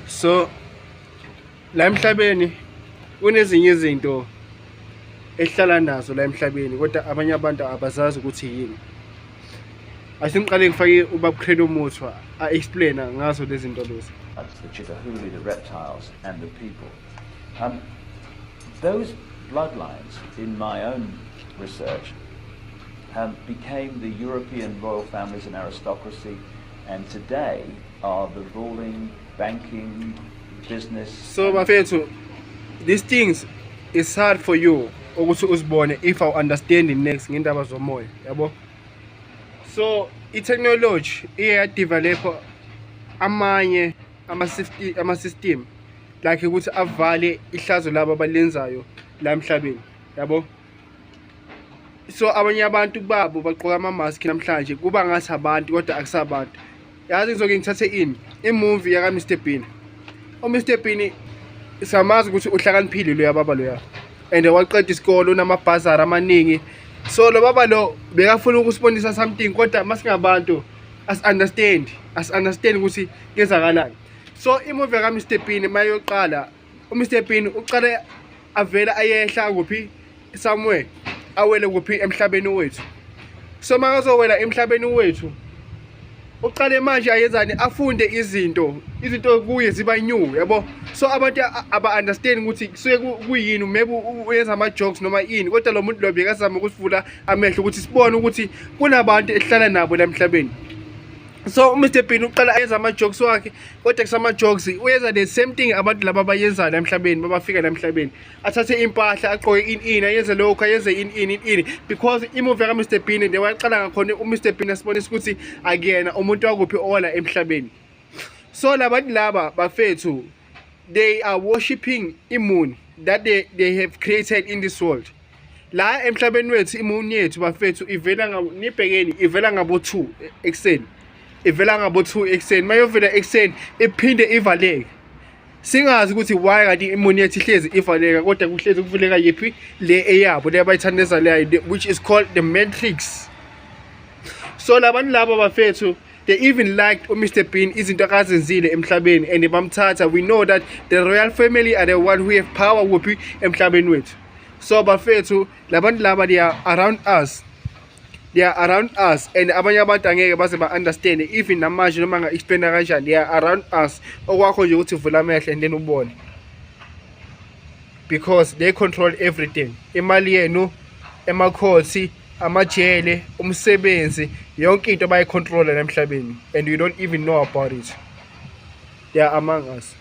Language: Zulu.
So la emhlabeni kunezinye izinto ehlala nazo la emhlabeni, kodwa abanye abantu abazazi ukuthi yini. Asingiqale ngifake ubaba Credo Mutwa a-explaina ngazo lezi zinto lezi. The Chitahuli, the reptiles, and the people. Those bloodlines, in my own research, became the European royal families and aristocracy, and today are the ruling banking, business. So bafethu, these things is hard for you ukuthi uzibone if awu understand next ngendaba zomoya, yabo. So i-technology iye yadevelop amanye ama-system like ukuthi avale ihlazo labo abalenzayo la emhlabeni, yabo. So abanye abantu babo bagqoka ama-mask namhlanje, kuba ngathi abantu kodwa akusabantu. Yazi, ngizoke ngithathe ini, imovie yaka Mr Bean. UMr Bean siyamazi ukuthi uhlakaniphile loya baba loya, and waqeda isikole, unamabhazari amaningi. So lo baba lo bekafuna ukusibonisa something, kodwa masingabantu as understand ukuthi kuyenzakalani. So imovie ka Mr Bean mayoqala, uMr Bean uqale avela ayehla kuphi, somewhere, awele kuphi emhlabeni wethu. So makazowela emhlabeni wethu, uqale manje ayenzani? Afunde izinto kuye ziba new, yabo. So abantu aba understand ukuthi kusuke kuyini. Maybe uyenza ama jokes noma ini, kodwa lo muntu lo bekazama ukusivula amehlo ukuthi sibone ukuthi kunabantu ehlala nabo la emhlabeni. So uMr Bean uqala ayenza ama jokes wakhe, kodwa kusama jokes uyenza the same thing abantu laba abayenzayo la emhlabeni. Babafika la emhlabeni, athathe impahla, agqoke ini ini, ayenze lokhu, ayenze ini ini ini, because imovie ka Mr Bean nje waqala ngakhona uMr Bean asibonisa ukuthi akuyena umuntu wakuphi owala emhlabeni. So labantu laba bafethu, they are worshiping imoon that they have created in this world. La emhlabeni wethu, imoon yethu bafethu ivela nibhekeni, ivela ngabo 2 ekuseni, ivela ngabo 2 ekuseni. Mayovela ekuseni iphinde ivaleke, singazi ukuthi why kanti imoon yethu ihlezi ivaleka, kodwa kuhlezi kuvuleka yiphi? Le eyabo, le abayithandeza leyo, which is called the Matrix. So labantu laba bafethu, they even liked uMr Bean, izinto akazenzile emhlabeni, and bamthatha. We know that the royal family are the one who have power kuphi? Emhlabeni wethu. So bafethu, labantu laba, they are around us, they are around us, and abanye abantu angeke baze ba-understand even namanje noma nga-explaina kanjani. They are around us. Okwakho nje ukuthi vula amehlo and then ubone, because they control everything: imali yenu, emakhosi, amajele, umsebenzi, yonke into bayayicontrola emhlabeni, and you don't even know about it. They are among us.